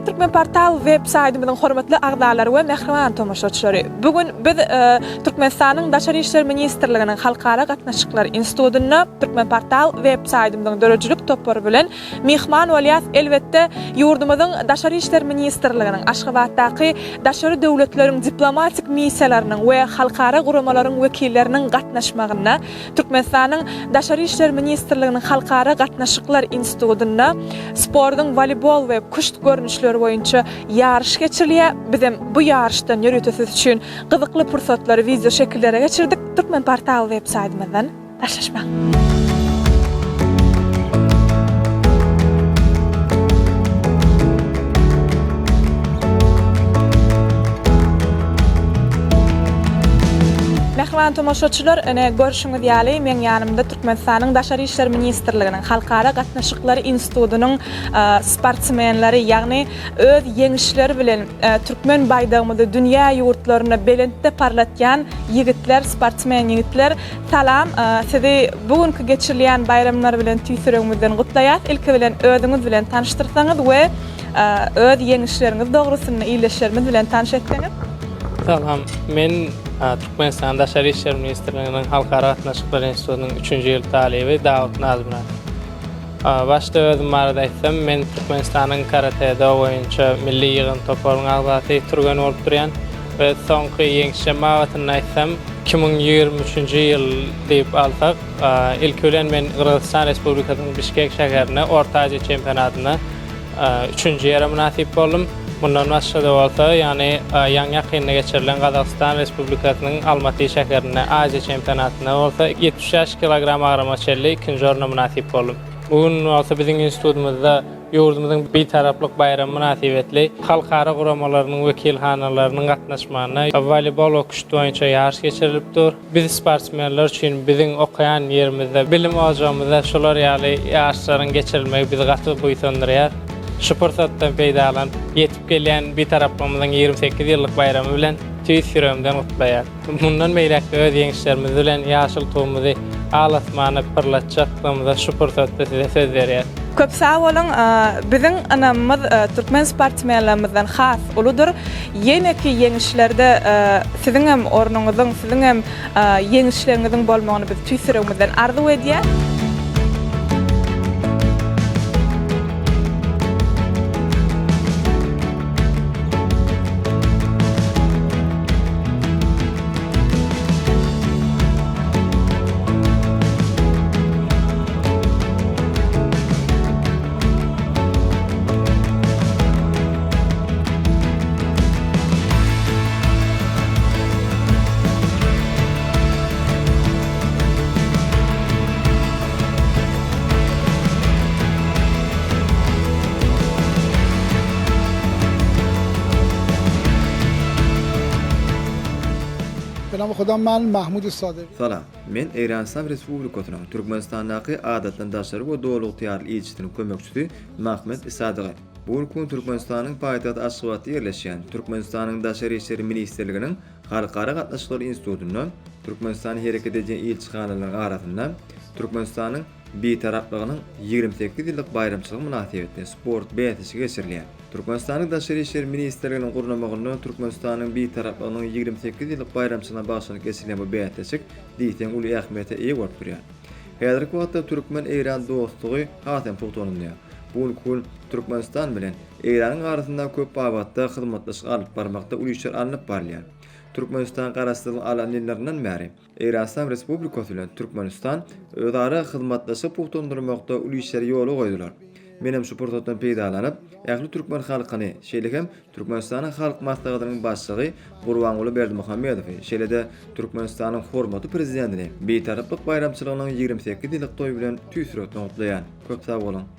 Türkmenportal web saýtymyzyň hormatly agzalary we mähriban tomaşaçylary! Bu gün biz Türkmenistanyň Daşary işler ministrliginiň Halkara gatnaşyklary institutynda Türkmenportal web saýtymyzyň döredijilik topary bilen myhman bolýas. Elbetde, ýurdumyzyň Daşary işler ministrliginiň Aşgabatdaky daşary döwletleriň diplomatik missiýalarynyň we halkara guramalaryň wekilleriniň gatnaşmagynda Türkmenistanyň Daşary işler ministrliginiň Halkara gatnaşyklar institutynda sportuň woleýbol we küşt görnüşleri boýunça ýaryş geçirilýär. Bizem bu ýaryşdan ýörite siz üçin gyzykly pursatlary wideoşekillere geçirdik. Türkmenportal web saýtymyzdan daşlaşmaň. Mähriban tomaşaçylar, ine, görşüňiz ýaly, meň ýanymda Türkmenistanyň Daşary işler ministrliginiň Halkara gatnaşyklary institutynyň sportsmenleri, ýagny öz ýeňişleri bilen türkmen baýdagymyzy dünýä ýurtlarynda belentde parlatýan ýigitler, sportsmen ýigitler. Salam, sizi bu günki geçirilýän baýramlar bilen tüýs ýüregimizden gutlaýas. Ilki bilen özüňiz bilen tanyşdyrsaňyz we öz ýeňişleriňiz dogrusynda ildeşlerimiz bilen tanyş etseňiz. Salam, men Türkmenistanyň Daşary işler ministrliginiň Halkara gatnaşyklary institutynyň üçünji ýyl talyby Dawut Nazmyrat. Başda özüm barada aýtsam, men Türkmenistanyň karate-do boýunça milli ýygyndy toparynyň agzasy, türgen bolup durýan we soňky ýeňşim babatynda aýtsam, 2023-nji ýyl diýip alsak, ilki bilen men Gyrgyzystan Respublikasynyň Bişkek şäherinde Orta Aziýa çempionatynda üçünji ýere mynasyp boldum. Mundan başga-da bolsa, ýagny ýaňy-ýakynda geçirilen Gazagystan Respublikasynyň Almaty şäherinde Aziýa çempionatynda bolsa 75 kilogram agrama çenli ikinji orna mynasyp boldum. Bu gün bolsa biziň institutymyzda ýurdumyzyň Bitaraplyk baýramy mynasybetli halkara guramalarynyň wekilhanalarynyň gatnaşmagynda woleýbol we küşt boýunça ýaryş geçirilip dur. Biz sportsmenler üçin biziň okaýan ýerimizde, bilim ojagymyzda şular ýaly ýaryşlaryň geçirilmegi bizi gaty buýsandyrýar. Şu pursatdan peýdalanyp, ýetip gelýän Bitaraplygymyzyň 28 ýyllyk baýramy bilen tüýs ýüregimden gutlaýan. Mundan beýläk-de öz ýeňişlerimiz bilen ýaşyl tugumyzy al asmana pyrlatjakdygymyza şu pursatda size söz berýäs. Köp sag boluň! Biziň ynamymyz türkmen sportsmenlerimizden has uludyr. Ýeneki ýeňişlerde siziňem ornuňyzyň, siziňem ýeňişleriňiziň bolmagyny biz tüýs ýüregimizden arzuw edýäs. Salam, men Eýran Yslam Respublikasynyň Türkmenistandaky Adatdan daşary we Doly ygtyýarly ilçisiniň kömekçisi Mahmyt Isadygy. Bu günki gün Türkmenistanyň paýtagty Aşgabatda ýerleşýän Türkmenistanyň Daşary işler ministrliginiň Halkara gatnaşyklary institutynda Türkmenistanda hereket edýän ilçihanalaryň arasynda Türkmenistanyň Bitaraplygynyň 28 ýyllyk baýramçylygy mynasybetli sport bäsleşigi geçirilýär. Türkmenistanyň Daşary işler ministrliginiň gurnamagynda Türkmenistanyň Bitaraplygynyň 28 ýyllyk baýramçylygyna bagyşlanyp geçirilýän bu bäsleşik diýseň uly ähmiýete eýe bolup durýar. Häzirki wagtda türkmen-eýran dostlugy has hem pugtalanýar. Bu günki gün Türkmenistan bilen Eýranyň arasynda köp babatda hyzmatdaşlyk alyp barmakda uly işler alnyp barylýar. Türkmenistan Garaşsyzlygyny alan ýyllaryndan bäri Eýranyslam Respublikasy bilen Türkmenistan özara hyzmatdaşlygy pugtalandyrmakda uly işleri ýola goýdular. Men hem şu pursatdan peýdalanyp, ähli türkmen halkyny, şeýle hem Türkmenistanyň Halk Maslahatynyň Başlygy Gurbanguly Berdimuhamedowy, şeýle-de Türkmenistanyň hormatly Prezidentini Bitaraplyk baýramçylygynyň 28 ýyllyk toýy bilen tüýs ýürekden gutlaýan. Köp sag boluň!